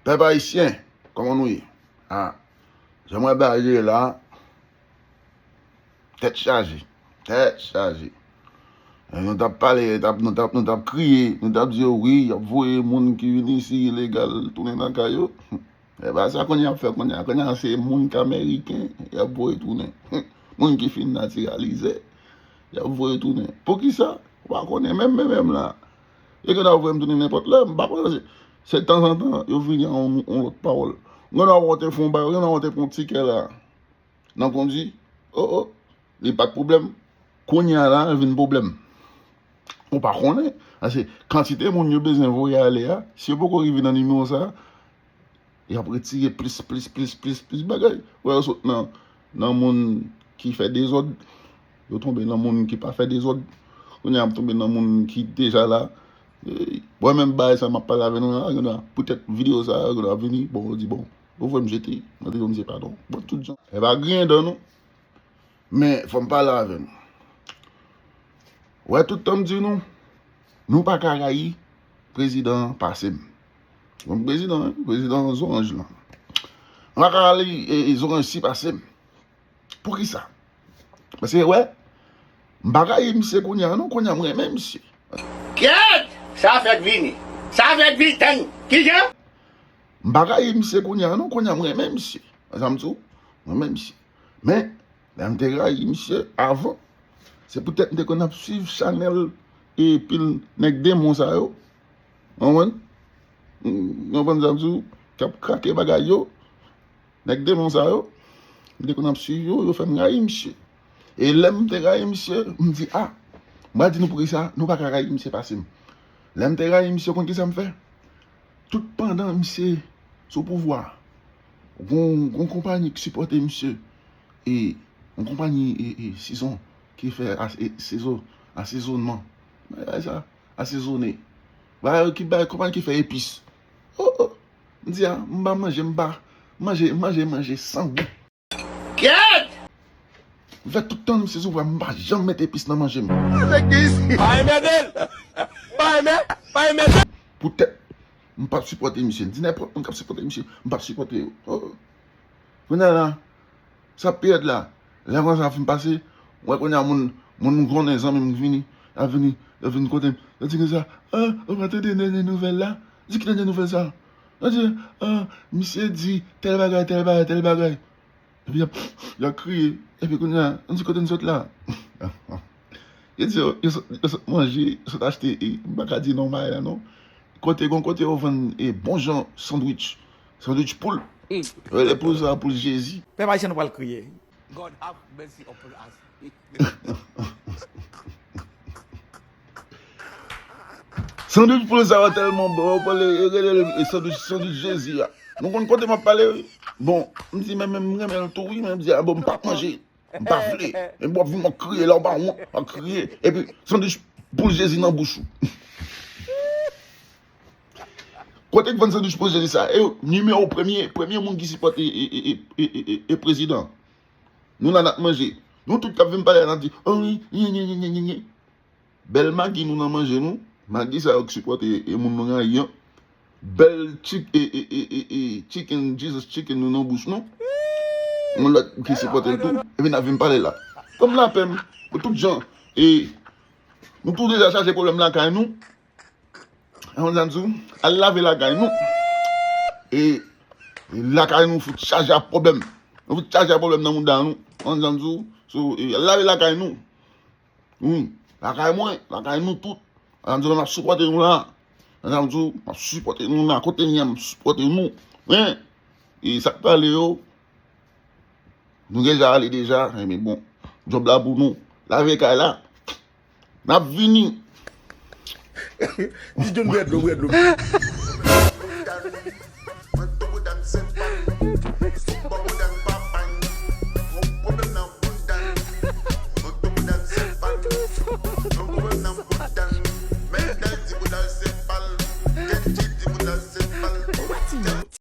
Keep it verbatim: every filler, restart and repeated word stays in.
Pèp ayisyen, kòman nou ye? A, jan m wè bagay yo ye la, tèt chaje, tèt chaje. E nou t ap pale, t ap, nou t ap, nou t ap kriye, nou t ap di yo wi, y ap voye moun ki vin isi ilegal tounen nan kay yo. E pa sa kounye a ap fè kounye a. Kounye a se moun k ameriken, y ap voye tounen. Moun ki fin natiralize, y ap voye tounen. Poukisa? Ou pa konnen menm, menm, menm la. Yo gen dwa voye m tounen nenpòt lè, m pa konnen. Se, se tanzantan, yo vini a yon, yon lòt pawòl. Gen dwa wè w te fè yon bagay, gen dwa wè w te pran yon tikè la. Nan kondi, o, o, li pa t pwoblèm. Kounye a la, vin pwoblèm. Ou pa konnen. Paske kantite moun yo bezwen voye ale a, si yo poko rive nan nimewo sa, y ap retire plis, plis, plis, plis, plis bagay. Wè, yo sot nan, nan moun ki fè dezòd, yo tonbe nan moun ki pa fè dezòd. Kounye a, y ap tonbe nan moun ki deja la. E, mwen menm, bagay sa m ap pale avè nou la, gen dwa, poutèt videyo sa, gen dwa vini, bon, yo di, bon, yo voye m jete, mwen te di misye padon. Bon, tout jan. E pa griyen dan nou. Men, fò m pale avè nou. Wè, tout tan m di nou, nou pa ka rayi prezidan an pase m. Bon, prezidan, wi, prezidan zoranj lan. Nou pa ka rayi, e, e, zoranj si pase m. Poukisa? Paske, wè, m pa rayi misye kounye a, non, kounye a, m renmen misye. Kyèt! Sa fèk vini. Sa fèk vini, tann. Kijan? M pa rayi misye kounye a, non, kounye a, m renmen misye. Sa m di w, m renmen misye. Men, lè m te rayi misye avan, se poutèt m te konn ap swiv chanèl e pil nèg demon sa yo. Ou konprann? Ou konprann sa m di w? K ap krake bagay yo. Nèg demon sa yo, m te konn ap swiv yo, yo fè m rayi misye. E lè m te rayi misye, m di, a, m pral di nou poukisa nou pa ka rayi misye pase m. Lè m te rayi misye, ou konn kisa m fè? Tout pandan misye sou pouvwa, gon, gon konpayi ki sipòte misye. E yon konpayi, e, e, sizon ki fè as-, e, sizo, asezonman. Bagay sa, asezone. Bagay ki bay, konpayi ki fè epis. O, o. M di a, m pa manje, m pa manje, manje, manje san gou. Kyèt! M fè tout tan misye sou vwa, m pa janm met epis nan manje m. Avèk ki isi? Pa enmède l! Pa enmè-, pa enmède l! Poutèt m p ap sipòte misye. M di nenpòt moun k ap sipòte misye, m p ap sipòte yo. O, o. Kounye a la, sa p ap pèd la. Lè konsa fin pase, m wè kounye a moun, moun m konnen, zanmi m vini, y ap vini, y ap vin kote m. Yo di konsa, a, ou pa tande dènye nouvèl la? Di ki dènye nouvèl sa? Yo di, a, misye di tèl bagay, tèl bagay, tèl bagay. Epi y ap, y ap kriye. Epi kounye a, nou di kote n sot la. Yo di yo, yo sot, yo sot manje, yo sot achte, e, m pa ka di non bagay la non. Kote, gon kote yo vann, e, bon jan sandwich. Sandwich poul. Yo rele poul sa, poul Jezi. Pèp ayisyen nou pral kriye. God have mercy upon us. Sandwich poul sa yo tèlman bon, yo pale, yo rele l, e, sandwich, sandwich Jezi a. Nou konn kote m ap pale, wi. Bon, m di, men, men, m renmen l tou, wi, men m di, a, bon, m p ap manje. M pa vle. Epi w ap vin w ap kriye la, w pa wont, w ap kriye. Epi, sandwich poul Jezi nan bouch ou. Kote k vann sandwich poul Jezi sa? E nimewo premye, premye moun ki sipòte e, e, e prezidan. Nou la n ap manje. Nou tout k ap vin pale la, n ap di, o wi, nye, nye, nye. Bèl magi nou nan manje nou. Magi sa yo k sipòte e moun nou rayi an. Bèl chik-, e, e, e, e, e, chicken, Jesus chicken nou nan bouch nou. Yon lòt ki sipòte l tou. Epi n ap vin pale la. Kòm lapè m, pou tout jan. E nou tou deja chaje pwoblèm lakay nou. Ou konn sa m di w? Al lave lakay nou. E, e lakay nou fout chaje ak pwoblèm. Nou fout chaje ak pwoblèm nan mouda nou. Ou konn sa m di w? So, e, al lave lakay nou. Wi, lakay mwen, lakay nou tout. Ou konn sa m di w, m ap sipòte nou la. Ou konn sa m di w, m ap sipòte nou la. Kote n ye a, m ap sipòte nou. Wi. E sa k prale yo, nou deja ale deja. Ebyen, bon, djòb la pou nou. Lave kay la. N ap vini. Di John bwè dlo, bwè dlo.